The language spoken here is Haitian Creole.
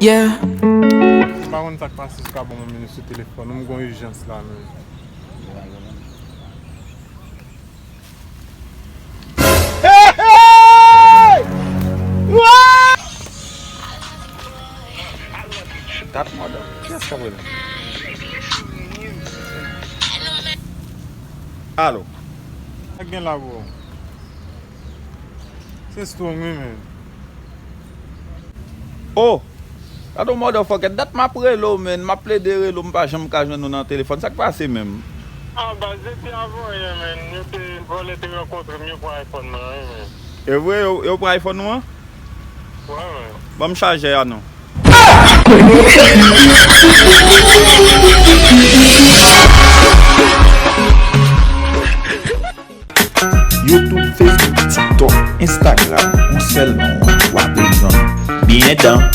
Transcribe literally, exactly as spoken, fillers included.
Yeah. M pa konn sa k pase, si w ka ban m yon minit sou telefòn ou, m gon ijans la menm. Dat mòd. Kiyès k ap rele? Alo. Sa k gen la, bro? Se strong, wi, men. Oh! Gade yon motherfucker, dat m ap rele w, men, m ap plede rele w, m pa janm ka jwenn ou nan telefòn. Sa k pase menm? Ah, baz, depi avan yè, men, yo te, vòlè te rankontre m, yo pran iPhone mwen an, wi, men. E vre, yo, yo pran iPhone ou an? Wi, men. Ban m chajè a non. YouTube, Facebook, TikTok, Instagram, yon sèl non, w ap jwenn Byen Dan.